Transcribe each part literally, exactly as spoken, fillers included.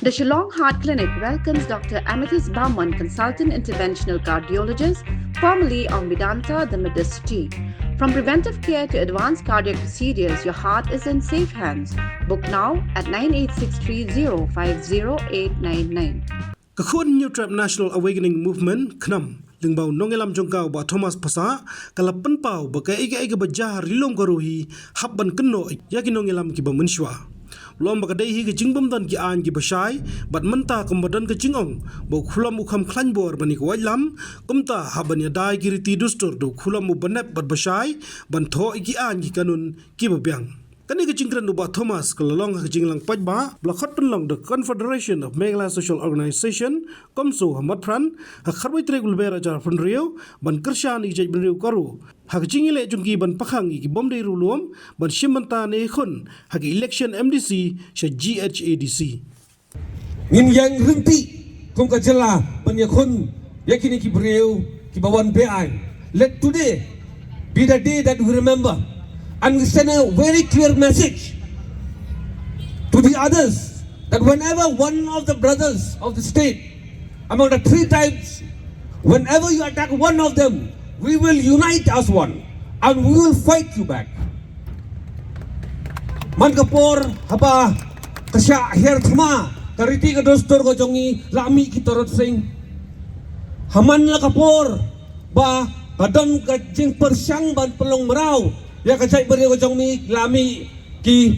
The Shillong Heart Clinic welcomes Doctor Amethyst Barman, Consultant Interventional Cardiologist, formerly of Medanta, the Medicity. From preventive care to advanced cardiac procedures, your heart is in safe hands. Book now at nine eight six three zero five zero eight nine nine. Ka khun New Tribe National Awakening Movement, KHNAM, lyngba u nongïalam jong ka u Bah Thomas Passah, ka la pynpaw ba kaei kaei kaba jia ha Ri Lum Garo hi hap ban kynnoh ïa ki nongïalam kiba mynshuwa. Lym ba ka dei hi ka jingbymdon ki aiñ kiba shai, bad mynta kumba don ka jingong ba u khulom u kham khlaiñ bor ban ïa ka waitlam, kumta hap ban ïada ïa ki riti dustur da u khulom uba nep bad ba shai, ban thoh ïa ki aiñ ki kanun kiba biang. Kane ka jingkren u Bah Thomas ka la long ha ka jingïalang paidbah ba la khot pynlong da Confederation of Meghalaya Social Organization, CoMSO, ha Motphran, ha ka khatwei tarik u Lber arhajar arphew hynriew, ban kyrshan ïa ki jaitbynriew Garo ha ka jingïaleh jong ki ban pakhang ïa ki bym dei riewlum ban shim bynta ne khun ha ka election M D C sha G H A D C. Ngin ïeng ryntih kum ka jylla ban ïakhun ïa kine ki briew kiba wan be-aiñ. Let today be the day that we remember and we send a very clear message to the others that whenever one of the brothers of the state among the three tribes, whenever you attack one of them, we will unite as one and we will fight you back. Man ka por haba ka shah hiar thma ka riti ka dustur ka jong ngi, la mih ki Tirot Sing. Ha man la ka por ba ka don ka jingpyrshang ban pynlong mraw ïa ka jaitbynriew ka jong ngi, la mih ki,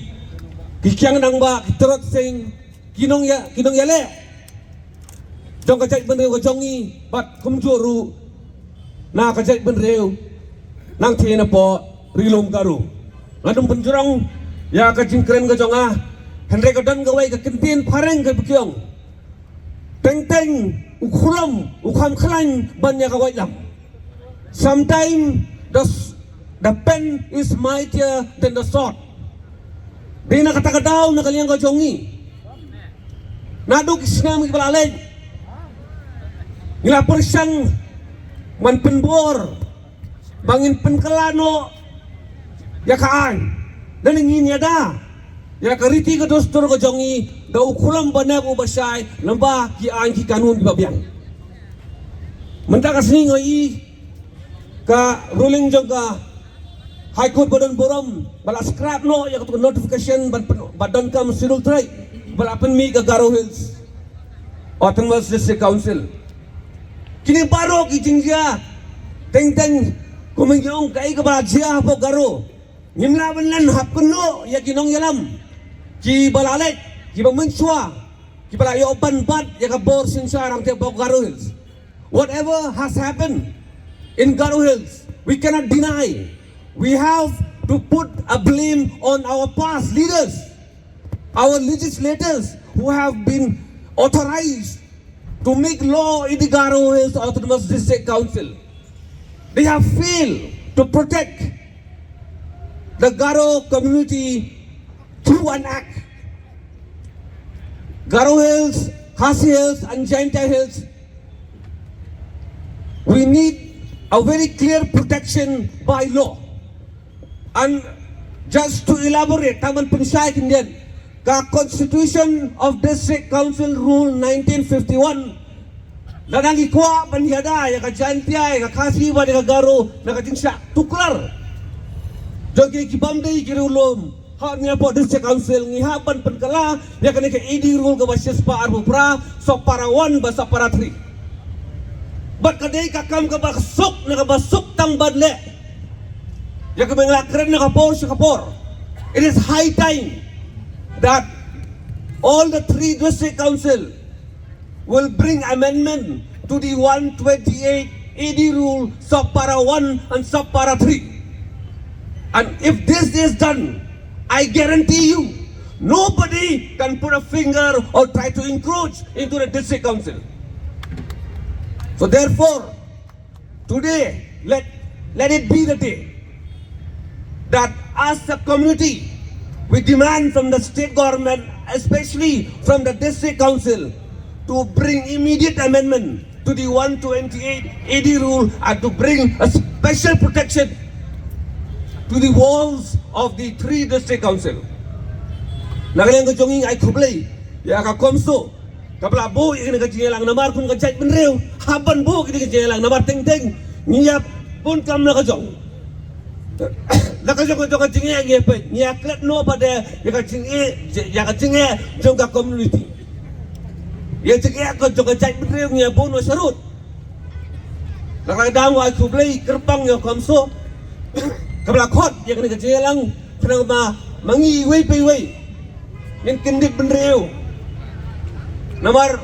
ki kiang nang ba ki Tirot Sing, ki nongïa, ki nongïaleh jong ka jaitbynriew ka jong ngi, bad kumjuh ruh na ka jaitbynriew nangtei na poh Ri Lum Garo. Nga dang pynjrong ïa ka jingkren ka jong nga, hynrei ka don kawei ka kyntien phareng kaba ki ong, teng teng u khulom u kham khlaiñ ban ïa ka waitlam. Sometimes the, the pen is mightier than the sword. Dei na kata ka daw na ka liang ka jong ngi, naduh ki snem kiba la leit, ngi la pyrshang ban pynbor ba ngin pynkylla noh ïa ka aiñ. Nangta ngin ïada ïa ka riti ka dustur ka jong ngi da u khulom ba nep u ba shai, lem bad ki aiñ ki kanun kiba biang. Mynta ka sngi nga ïohi ka ruling jong ka High Court ba don burom ba la scrap noh ïa ka notification ba, ba donkam Scheduled Tribe ba la pynmih ka Garo Hills Autonomous District Council. Kine baroh ki jingjia, teng teng kumne ngi ong kaei kaba jia hapoh Garo, ngim lah ban len hap kynnoh ïa ki nongïalam kiba la leit, kiba mynshuwa, kiba la ïoh ban bat ïa ka bor synshar hangtei hapoh Garo Hills. Whatever has happened in Garo Hills, we cannot deny. We have to put a blame on our past leaders, our legislators who have been authorized to make law in the Garo Hills Autonomous District Council. They have failed to protect the Garo community through an act. Garo Hills, Khasi Hills, and Jaintia Hills, we need a very clear protection by law. And just to elaborate, tang ban pynshai khyndiat, ka Constitution of District Council Rule nineteen fifty-one, lada ngi kwah ban ïada ïa ka Jaintia, ïa ka Khasi bad ïa ka Garo na ka jingshah tuklar jong ki, ki bym dei ki riewlum ha kane hapoh District Council, ngi hap ban pynkylla ïa kane ka A D Rule kaba shispah arphew phra, sub para one bad sub para three. Bad ka dei ka kam kaba suk, na kaba suk tang ban leh. Ïa kaba nga la kren na ka por sha ka por, it is high time that all the three district council will bring amendment to the one twenty-eight A D rule, sub para one and sub para three. And if this is done, I guarantee you, nobody can put a finger or try to encroach into the district council. So therefore, today, let, let it be the day that as a community, we demand from the state government, especially from the district council, to bring immediate amendment to the one twenty-eight A D rule and to bring a special protection to the walls of the three district council. Na ka liang ka jong ngi, ai khublei Ïa ka CoMSO kaba la buh ïa kane ka jingïalang namar kum ka jaitbynriew hap ban buh ïa kane ka jingïalang namar teng teng ngi ïa bun kam la ka jong la ka jong ka jong ka jingeh ngi ïa peit ngi ïa klet noh pat de ïa ka jingeh ïa ka jingeh jong ka community. Ïa jingeh ka jong ka jaitbynriew ngi ïa bun noh sharud. La ka dang wai khublei kyrpang ïa CoMSO kaba la khot ïa kane ka jingïalang khnang ba ma ngi iwei pa iwei ngin kyndit bynriew. Namar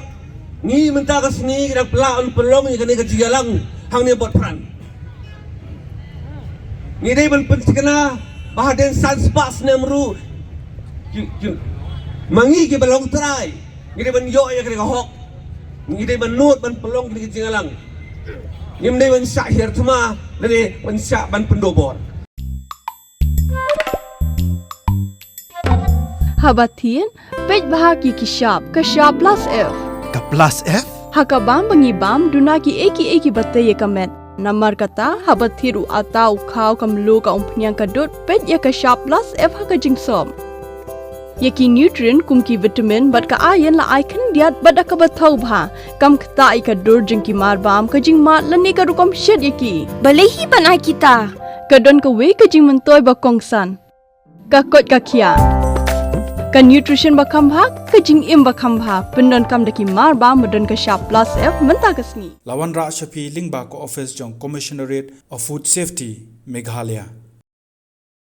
ngi mynta ka sngi ngi dang pynlah ban pynlong ïa kane ka jingïalang hangne Batphran. Ngi dei ban pynthikna ba hadien san spah snem ruh ki, ki, ma ngi kiba long trai ngi dei ban ïoh ïa kane ka hok. Ngi dei ban nud ban pynlong kane ka jingïalang. Ngim dei ban shah hiar thma lane ban shah ban pyndoh bor. Haba thied, peit bha ki ki shap, ka shap plus F. Ka plus F? Ha ka bam ba ngi bam, duna ki ei ki ei kiba tei ïa ka met. Namar kata, haba thied u atta u khaw ka mluh ka umphniang ka dud, peit ïa ka shap plus F ha ka jingsop. Ïa ki nutrient kum ki vitamin bad ka iron la ai khyndiat bad da kaba thaw bha. Kam ktah ïa ka dur jong ki mar bam ka jingmad lane ka rukom shet ïa ki. Balei hi ban ai kita? Ka don kawei ka jingmyntoi ba kongsan. Ka koit ka khiah. Ka nutrition ba kham bha, ka jingim ba kham bha, pyndonkam da ki mar bam ba don ka shap plus F mynta ka sngi. La wanrah sha phi lyngba ka office jong Commissionerate of Food Safety, Meghalaya.